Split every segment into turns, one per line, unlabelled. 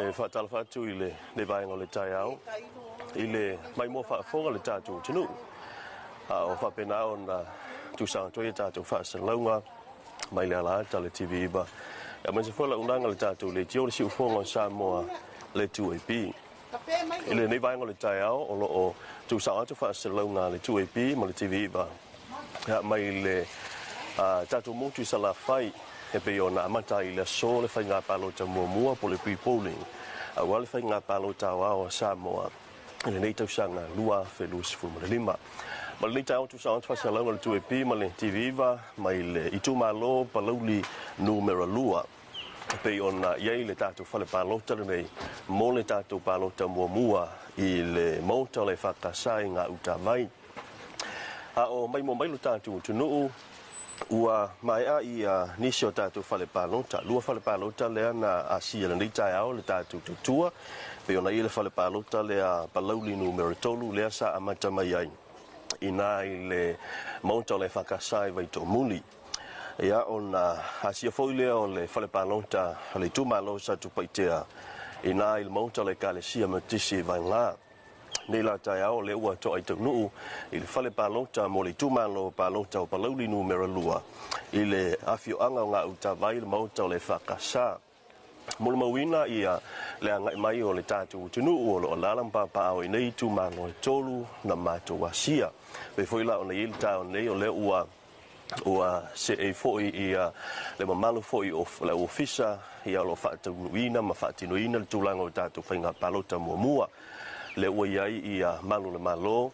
E faatalofa atu i lenei vaega o le taeao i le maimoa faafofoga o le tatou atunuu, a o faapena ona tusa atu ai a tatou faasalalauga mai le alaata o le TV9, aemaise foi le auaunaga a le tatou Leitio, le Siufofoga o Samoa, le 2AP. I lenei vaega o le taeao, o lo o tuusao atu faasalalauga a le 2AP ma le TV9 mai le tatou motu i Salafai, e pei ona amata ai i le aso le faiga palota muamua po o le pre-polling aua le faiga palota aoao a Samoa i lenei tausaga 2025. Ma lenei taeao, tuusao atu faasalalauga a le 2AP ma le TV9 mai le itumalo Palauli numera 2, e pei ona i ai le tatou fale palota lenei mo le tatou palota muamua i le Maota o le EFKS i Gautavai. A o maimoa mai lo tatou atunuu, ua maea ia nisi o tatou fale palota. 2 fale palota lea na asia i lenei taeao le tatou tautua, pei ona i ai le fale palota lea Palauli numera 3 lea sa amata mai ai i ina i le Maota o le EFKS i Vaitoomuli. Ia, ona asia foi lea o le fale palota o le itumalo Satupaitea ina i le Maota o le Ekalesia Metotisi i Vaegā. Nei la taeao, lea ua toai taunuu i le fale palota mo le itumalo palota o Palauli numera 2 i le afioaga o Gautavai, le Maota o le EFKS. Molimauina ia le agai mai o le tatou atunuu o lo o alaala ma papaaao i nei itumalo e 3 na matou asia. Pei foi la ona i ai le taeao nei, o lea ua seei foi ia le mamalu foi o le ofisa ia o lo o faataunuuina ma faatinoina le tulaga o tatou faiga palota muamua. Lea ua i ai ia malu o le Malo,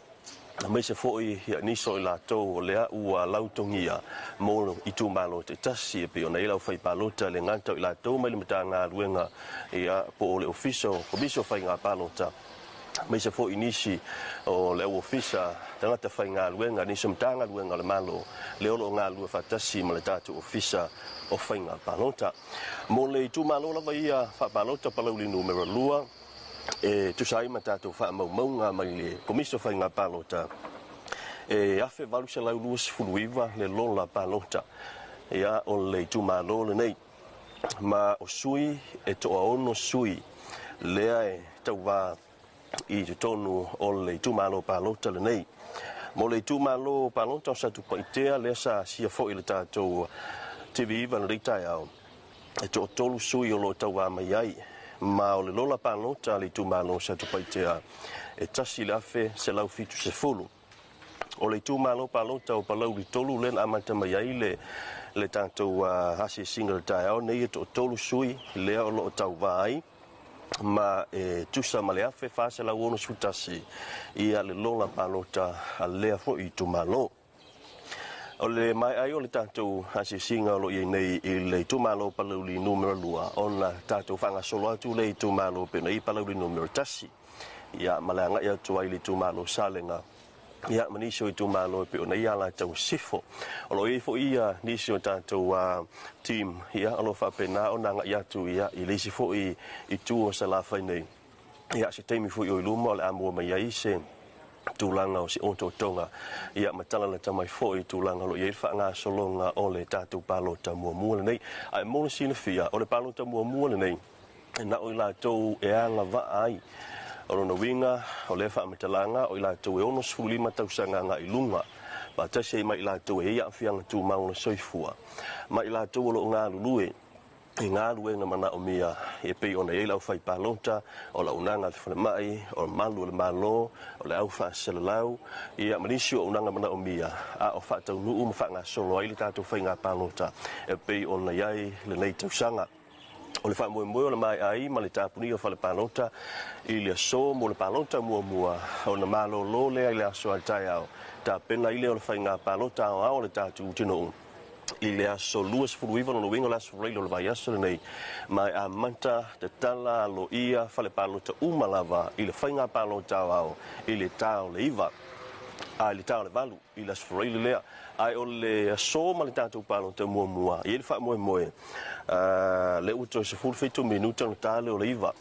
aemaise foi ia nisi o i latou o lea ua lautogia mo itumalo taitasi, e pei ona i ai le aufai palota, le gata o i latou mai le Matagaluega ia po o le Ofisa o Komisi o Faiga Palota, aemaise foi nisi o le au ofisa, tagata faigaluega, nisi o Matagaluega o le Malo lea o lo o galulue faatasi ma le tatou Ofisa o Faiga Palota. Mo le itumalo lava ia faapalota Palauli numera 2, e tusa ai ma tatou faamaumauga mai le Komisi o Faiga Palota, e 1829 le lola palota ia o le itumalo lenei, ma o sui e 60 sui lea e tauvā i totonu o le itumalo palota lenei. Mo le itumalo palota o Satupaitea lea sa asia foi le tatou TV9 lenei taeao, e 3 sui o lo o tauvā mai ai, ma o le lola palota a le itumalo o Satupaitea e 1170. O le itumalo palota o Palauli 3 lea na amata mai ai le tatou asiasiga i le taeao nei, e 3 sui lea o lo o tauvā ai, ma e tusa ma le 1461 ia le lola palota a lea foi itumalo. O le maea ai o le tatou asiasiga o lo o i ai nei i le itumalo Palauli numera 2, ona tatou faagasolo atu le itumalo pei ona i ai Palauli numera 1, ia ma le agai atu ai i le itumalo Salega, ia ma nisi o itumalo e pei ona i ai Alataua Sisifo. O lo o i ai foi ia nisi o tatou team ia o lo o faapena ona agai atu ia i le isi foi itu o Salafai nei. Ia, se taimi foi o i luma o le a maua mai ai se tulaga o se otootoga ia ma tala lata mai foi i tulaga o lo o i ai le faagasologa o le tatou palota muamua lenei. Ae mo le silafia, o le palota muamua lenei e na o i latou e agavaa ai. O lona uiga, o lea faamatalaga o i latou e 65 tausaga agai i luga, faatasi ai ma i latou e i ai aafiaga tumau o le soifua, ma i latou o lo o galulue i galuega manaomia e pei ona i ai le aufai palota, o le auaunaga a le falemai, o le malu o le Malo, o le au faasalalau, ia ma nisi o auaunaga manaomia a o faataunuu ma faagasolo ai le tatou faiga palota e pei ona i ai lenei tausaga. O le faamoemoe o le maea ai ma le tapunia o fale palota i le aso mo le palota muamua, ona malolo lea i le aso a taeao, tapena ai lea o le faiga palota aoao o le tatou atunuu i le aso 29, lona uiga o le aso Faraile o le vaiaso lenei, ma e amata tatala aloaia fale palota uma lava i le faiga palota aoao i le ta o le 9 a i le ta o le 8 i le aso Faraile lea. Ae o le aso ma le tatou palota muamua, e i ai le faamoemoe lea ua toe 17 minuta ona ta lea o le 9.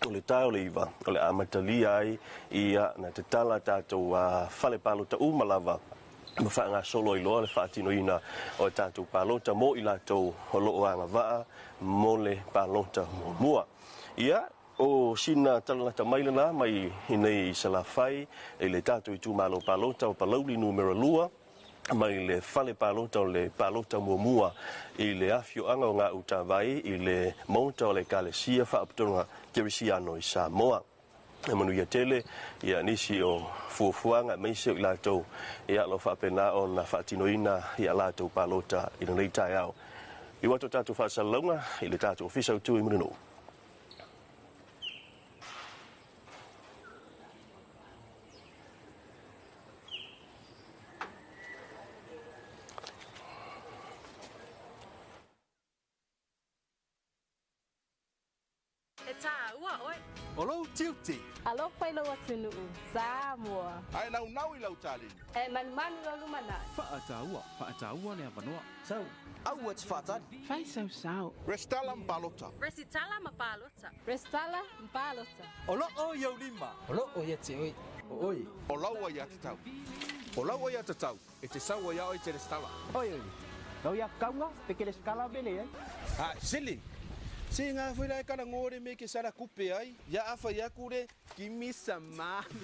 O le ta o le 9 o le a amatalia ai ia na tatala tatou fale palota uma lava ma faagasolo ai loa le faatinoina o le tatou palota mo i latou o lo o agavaa mo le palota muamua. Ia, O sina talalata mai lena mai i inei i Salafai i le tatou itumalo palota o Palauli Numera 2, mai le fale palota o le palota muamua i le afioaga o Gautavai i le maota o le Ekalesia Faapotopotoga Kerisiano i Samoa. E manuia tele ia nisi o fuafuaga aemaise o i latou ia o lo o faapena ona faatinoina ia latou palota i lenei taeao. Liliu atu a tatou faasalalauga i le tatou Ofisa Autu i Mulinuu.
E tāua oe.
O lou tiute.
Alofa i lou atunuu, Samoa.
Ae naunau i lau taleni.
E manumanu i lou lumanai.
Faataua, faataua le avanoa.
Sau. Aua e te faatali.
Fai sau sao.
Resitala ma palota.
Resitala ma palota.
Resitala ma palota.
O loo i ou lima.
O loo ia te oe.
O oe.
O lau aiatatau. O lau aiatatau e te sau ai ia oe e te resitala.
Oi oi. Lau ia kaunga pe ke resitala mele ai.
A sili. Se ngā whai lai kara ngōre me ke sara kupe ai. Ia awha ia kure, kimi sa mani.